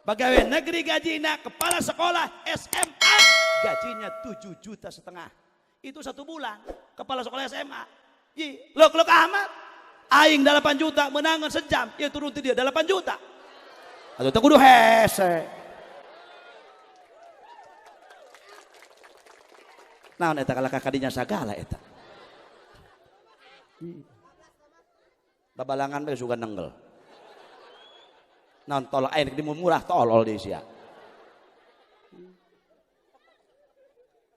Pegawai negeri gajina kepala sekolah SMA gajinya 7,5 juta. Itu satu bulan kepala sekolah SMA. Ji, lok lok amat. Aing 8 juta menangan sejam, ya turun dia 8 juta. Atau teu kudu hese. Naon eta kalah kadinya sagala eta. Babalangan bae sugan nenggel. Naon tolol aing di murah tolol di sia.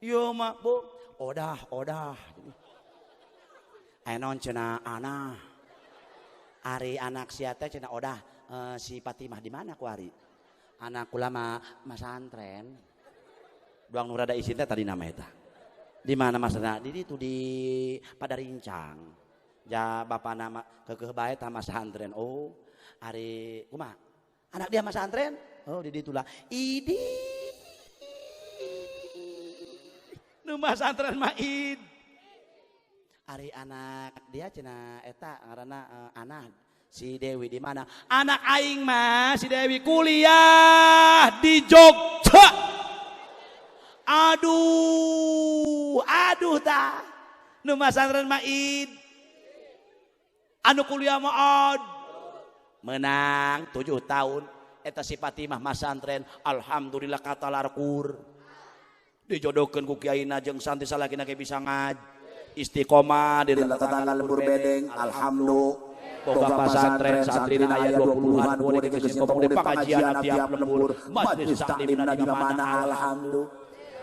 Yo mak bu, odah odah. Aing naon cenah ana. Ari anak sia teh cenah odah si Fatimah di mana ku ari? Anak kula mah masantren. Duang nu rada isin teh tadi nama eta. Di mana masantren? Di ditu di Padarincang. Ja bapak nama kekeh bae tah masantren. Oh, ari kumaha? Anak dia masantren? Oh, di ditu lah. Idi. Nu masantren mah id. Ari anak dia cenah eta ngaranna anak si Dewi di mana? Anak aing mah si Dewi kuliah di Jogja. Aduh, aduh tah. Nu masantren mah id. Anu kuliah mah ad. Menang 7 tahun eta si Fatimah masantren, alhamdulillah katalarkur. Dijodohkeun ku kiaina jeung santri salakina ge bisa ngaji. Istiqomah di tetangga lembur bedeng, alhamdulillah. Boga pasantren santrina aya 20-an kuring geus ngomong di pengajian tiap lembur, majelis taklimna di mana alhamdulillah.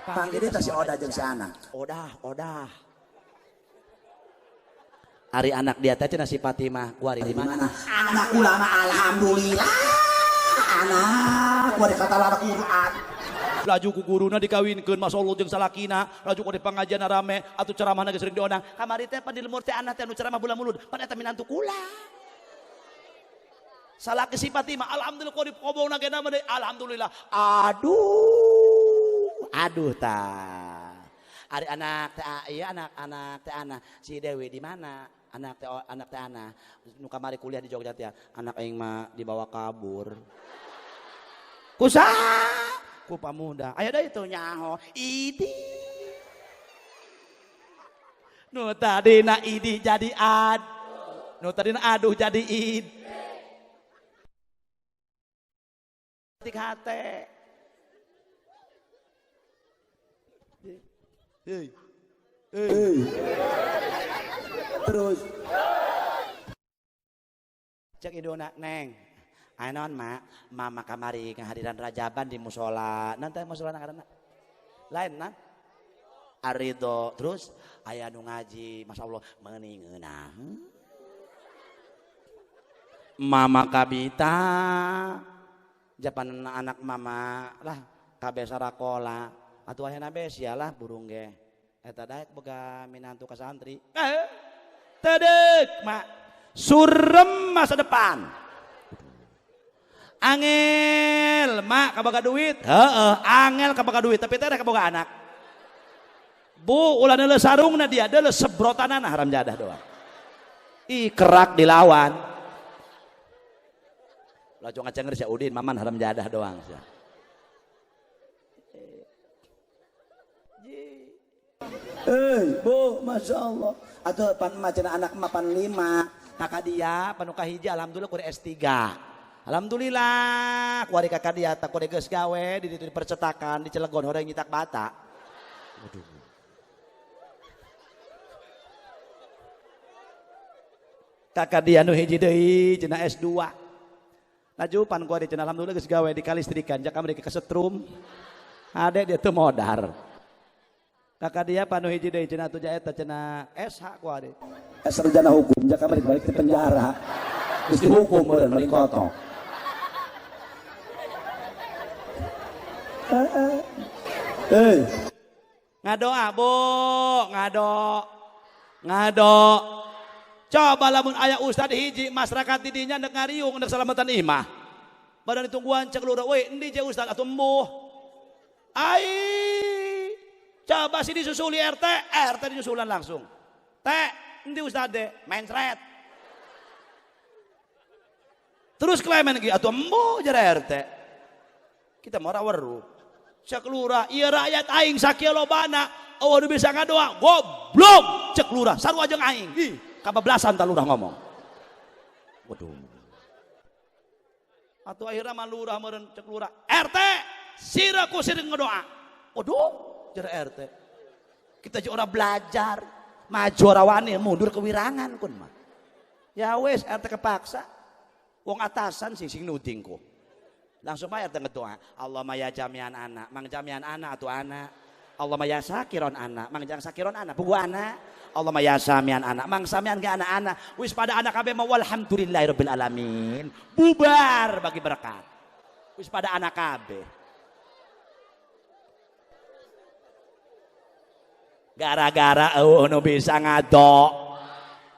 Panggil teh si Odah jeung si Ana. Odah, odah. Ari anak dia teh cenah si Fatimah, kuari di mana? Anak ulama alhamdulillah. Anak kuari kata Quran. Laju ku guruna dikawinkeun masyaallah jeung salakina, laju ku di pengajian rame atuh ceramahna geus sering diondang. Kamari teh pan di lemur teh anak teh anu ceramah bulan mulud, pan eta minantu kula. Salaki si Fatimah alhamdulillah ku dikobongna ge nama deui alhamdulillah. Aduh, aduh tah. Ari anak teh ieu anak-anak teh ana si Dewi di mana? Anak teh anak teh ana nu kamari kuliah di Jogja teh, anak aing mah dibawa kabur. Kusaha? Ku pamuda. Aya deui teu nyaho. Idi. Nu tadina idi jadi ad. Nu tadina aduh jadi id. Tik hate. Hei. Hei. Terus. Cek induna neng. Anon mak, mama kamari kehadiran rajaban di musola. Nanti musola ngaranna. Lain nan? Arido. Terus aya nu ngaji, masyaallah meuni ngeunah. Mama kabita. Japan anak mama lah kabeh sarakola. Atuh aya nabe sia lah burung ge. Eta daek boga minantu ka santri. Tedek mak. Surem masa depan. Angel mak kaboga duit, heeh, angel kaboga duit tapi teh kaboga anak. Bu ulah neuleuh sarungna dia deuleuh sebrotanana haram jadah doang. Ih kerak dilawan. Laju ngacenger sia Udin maman haram jadah doang sia. Hei, bu, masya Allah. Atuh pan macana anak mah pan 5, kakak dia panuka hiji alhamdulillah kuari S3. Alhamdulillah, kuari kakak dia tak kuari geus gawe di ditu di percetakan di Cilegon horeng nyitak bata. Waduh. Kakak dia nu hiji deui cenah S2. Laju pan kuari cenah alhamdulillah geus gawe di kalistrikan jak kamari ke setrum. Ade dia teu modar. Kakak dia panu hiji deui cenah atuh eta cenah SH kuari. Sarjana hukum jak kamari balik ke penjara. Geus dihukum meureun balik kotok. Hei. Ngadoa bu, ngado, ngado. Coba lamun aya ustad hiji masyarakat di dinya ndek ngariung ndek salamatan imah. Badan ditungguan cek lurah, weh endi je ustad atuh embuh. Ai. Coba sih disusuli RT, RT dinyusulan langsung. Teh, endi ustad de, mencret. Terus klemen lagi atuh embuh jare RT. Kita mah ora weruh. Cek lurah, ieu rakyat aing sakieu lobana, eueuh nu bisa ngadoa, goblok cek lurah, sarua jeung aing. Ih, kabablasan ta lurah ngomong. Waduh. Atuh akhirna mah lurah meureun cek lurah, RT, sira ku sireung ngadoa. Waduh, jar RT. Kita jeung ora belajar, maju ora wani, mundur kewirangan kun mah. Ya wis RT kepaksa. Wong atasan sing sing nuding ku. Langsung bayar tengah doa. Allahumma ya jamian anak, mang jamian anak atau anak. Allahumma ya sakiron anak, mang jang sakiron anak, buku anak. Allahumma ya samian anak, mang samian ke anak-anak. Wis pada anak kabeh mau walhamdulillahirabbil alamin. Bubar bagi berkat. Wis pada anak kabeh. Gara-gara eueuh nu bisa ngadok.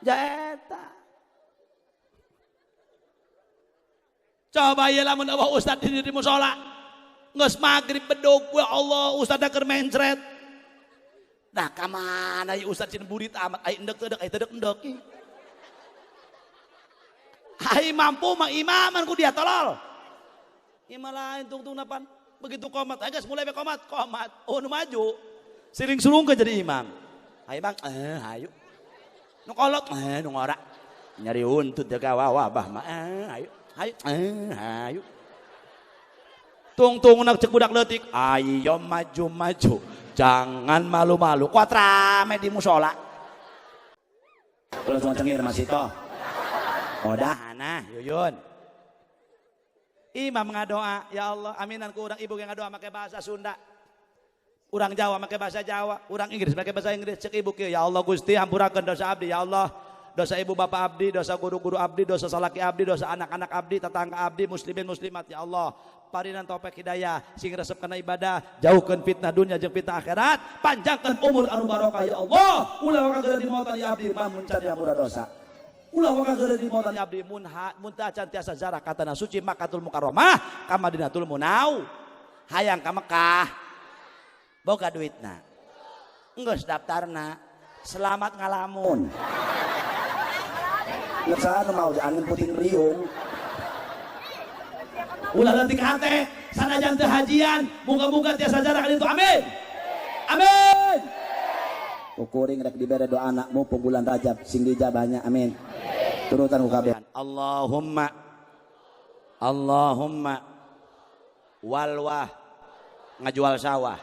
Ja eta. Coba ya lamun eueuh ustad di musola. Geus magrib bedug we Allah ustad keur mencret. Nah ka mana ieu ustad cin burit amat ai endek teu ai teu endek. Ai mampu mah imaman ku dia tolol. Imah lain tungtung napan. Begitu komat, ayo geus mulai be komat, komat. Oh nu maju. Siring sulungkeun jadi imam. Ayo bang, ayo. Nu kolot, nu ngora. Nyari untut deuk wabah mah, ayo. Ayo, ayo. Tungtung nak cek budak leutik, ayo maju-maju, jangan malu-malu. Kuat rame di musola. Ulah tong cengir masih toh. Odah, nah, Yuyun. Imam ngadoa, ya Allah, aminan ku urang ibu yang ngadoa make bahasa Sunda. Urang Jawa make bahasa Jawa, urang Inggris make bahasa Inggris. Cek ibu kieu, ya Allah Gusti hampurakeun dosa abdi, ya Allah. Dosa ibu bapak abdi, dosa guru-guru abdi, dosa salaki abdi, dosa anak-anak abdi, tetangga abdi, muslimin muslimat, ya Allah. Parinan taufik hidayah, sing resep kana ibadah, jauhkeun fitnah dunia jeung fitnah akhirat, panjangkeun umur anu barokah ya Allah. Ulah waka geura dimautan ya abdi, mamun can dihampura dosa. Ulah waka geura dimautan ya abdi, mun mun teu acan tiasa zarah ka tanah suci Makkatul Mukarramah ka Madinatul Munawwarah. Hayang ka Mekah. Boga duitna. Enggeus daftarna. Selamat ngalamun. Ngesana mau angin puting beliung. Ulah leutik hate, sanajan teu hajian, muga-muga tiasa jarak itu amin. Amin. Kuring rek dibere doa anakmu bulan Rajab sing dijabahnya amin. Turutan ku kabeh. Allahumma Allahumma walwah ngajual sawah.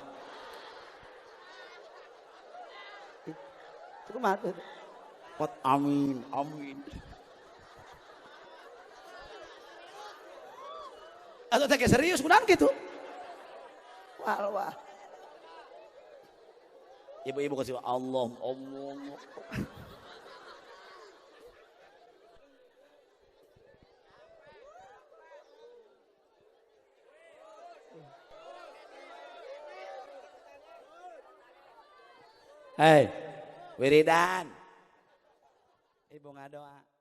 Kumaha? Pot amin amin. Atau teh serius kunaon gitu. Wah wah. Ibu-ibu kasih Allah Allah. Hei, wiridan. Ibu ngadoa.